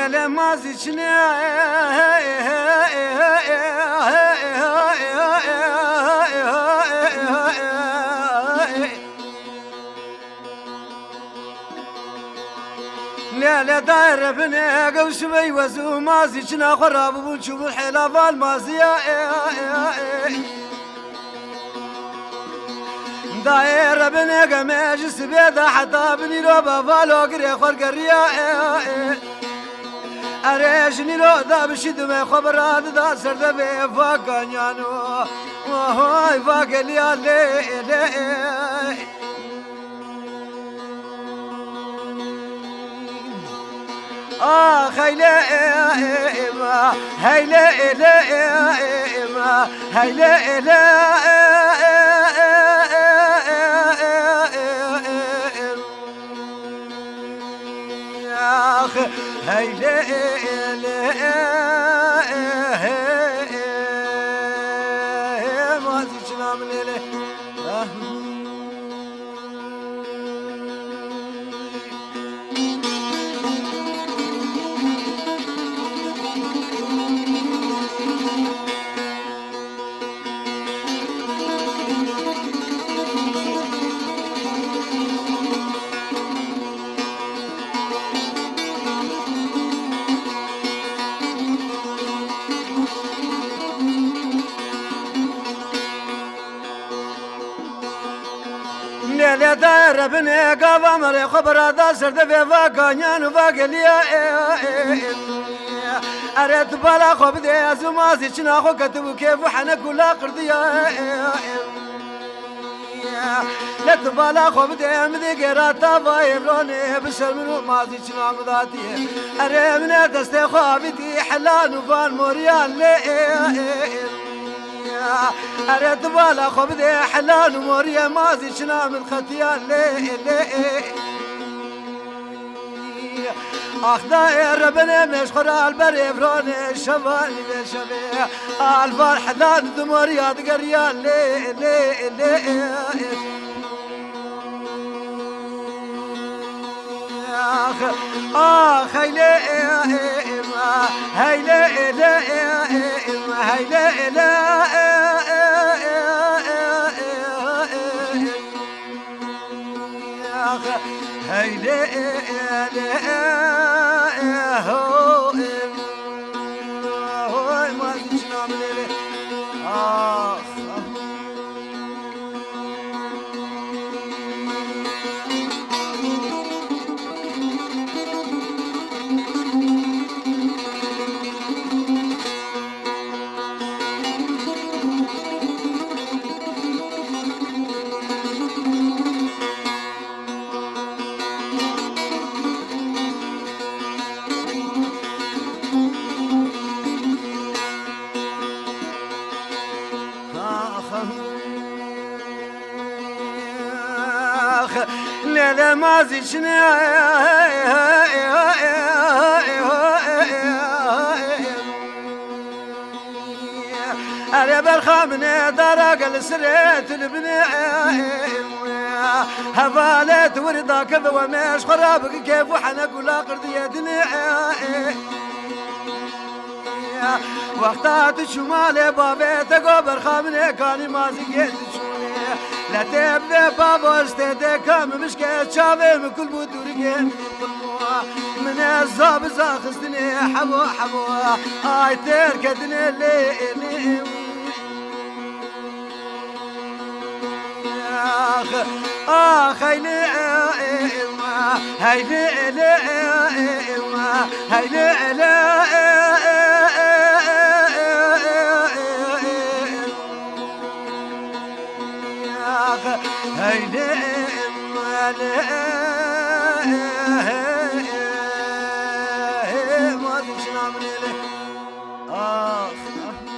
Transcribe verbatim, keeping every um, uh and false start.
Lê mazî çine. Lê lê dayê rebine gewşibey wezû mazî çina xwe rabûbûn çûbûn hêla val maziya. Dayê rebine geme ji sibê de heta binîro bevalo girê xwe geriya. Erê ji nîro da bişî dime xwe bi radida ser de vê va ganyano. Vay va geliya lê lê. Ah heyle ema, heyle ele ema, heyle ele. Ah, heyle ele, mazî çinam lele. Ah. Lêlê dayê rebine gava merê xwe birada ser devê va ganyan û va geliya. Ere tu bala xwe bidê ez û mazî çina xwe ketibû kêf û henek û la qirdiya. Lê tu bala xwe bidê min dê gêra tavayê ronê bi ser min û mazî çina min datiye. Ere min e destê xwe avîtî helan û van moriya lê. Ere tu bala xwe bidê helan û moriyê mazî çina min xetiya lê lê. Ax dayê rebine mêş xwe re alberê evranê şevanî vê şevê. Alvar helan di moriya digeriya lê lê lê. Ax, ax, heyle, heyle, heyle, heyle. Ax, heyle, heyle, ho, ho, mazî çina min ê. Ax, ax. Ax, lêlê mazî çine. Ere berxa min e dara gel sirê tu li binê. Hevalê tu wir dakeve we mêş xwe rabik kêf û henek û la qirdiye dinê. Wexta tu çû malê bavê te go berxa min ê kanî mazî gê tu çûnê. Letê bivê bavo ez tê dê ka min bişke çavê min kul bû dûrigê min kul bû. Min ez za bi za xistinê hebo hebo. Ay têr kedinê lê lê. Ax, ax, heyle, heyle, heyle, heyle. Ax, heyle, heyle, mazî çina min ê lê. Ax, ax.